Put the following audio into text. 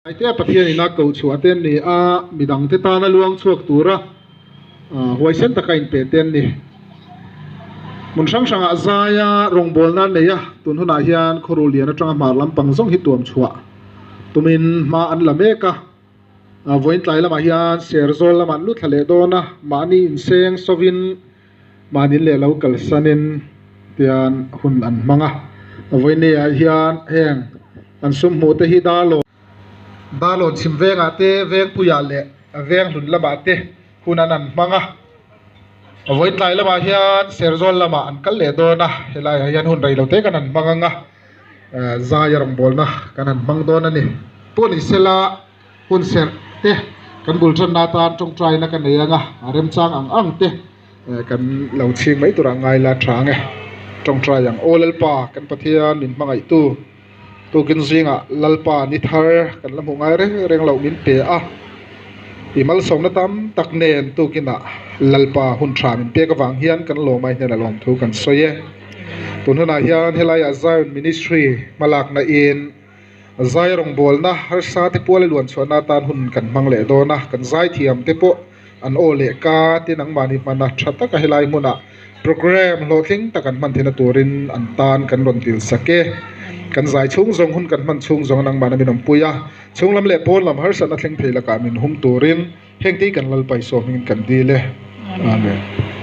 Taitea Pathian ina ko chhuah te an ni a, midangte tana luang chhuak tura huaisen taka inpe te an ni. Hmun hrang hrangah zaia rawngbawlna an nei a, tun hunah hian khawruh lian atanga hmar lampang zawng hi tuam chhuah tumin hma an la mek a. Vawiin tlai lamah hian Serzawl lamah an lut thla leh dawn a, mahni inseng sovin Mahni leh lo kalsanin tian hun an hmang a, vawiin ah hian heng an sum hmuh te hi Darlawn Darlawn chhim vengah te Vengpuiah leh Venghlun lamah te hun an an hmang a, vawiin tlai lamah hian Serzawl lamah an kal leh dawn a, helaiah hian hun rei lo te kan han hmang ang a, zai a rawngbawlna kan han hmang dawn a ni. Pawh ni sela. Hun serh te kan bul tanna atan tawngtaina ka nei anga a remchang ang ang te kan lo chhing mai turah ngai la tha ang e. Tawngtai ang Aw Lalpa kan Pathian min hmangaihtu tukin zingah Lalpa ni thar kan la hmuh ngai reng reng loh min pe a, i malsawmna tam tak nen tukinah Lalpa hun tha min pek avang hian kan lawmai hnenah lawmthu kan sawi e. Tun hunah hian helaiah Zion Ministry hmalakna in Zai rawngbawlna harsa te puala luan chhuahna atan hun kan hmang leh dawn a, kan zaithiam te pawh an aw leh ka te nangmahni hmana tha taka helai hmunah programme hlawhtling tak an hman theihna turin an tan kan rawn dil sak e. Kan zai chhung zawng hun kan hman chhung zawng nangmahna min awmpui a, chhung lam leh pawn lam harsatna thleng thei lakah min hum turin heng te hi kan Lalpa Isua hmingin kan dil e. Amen.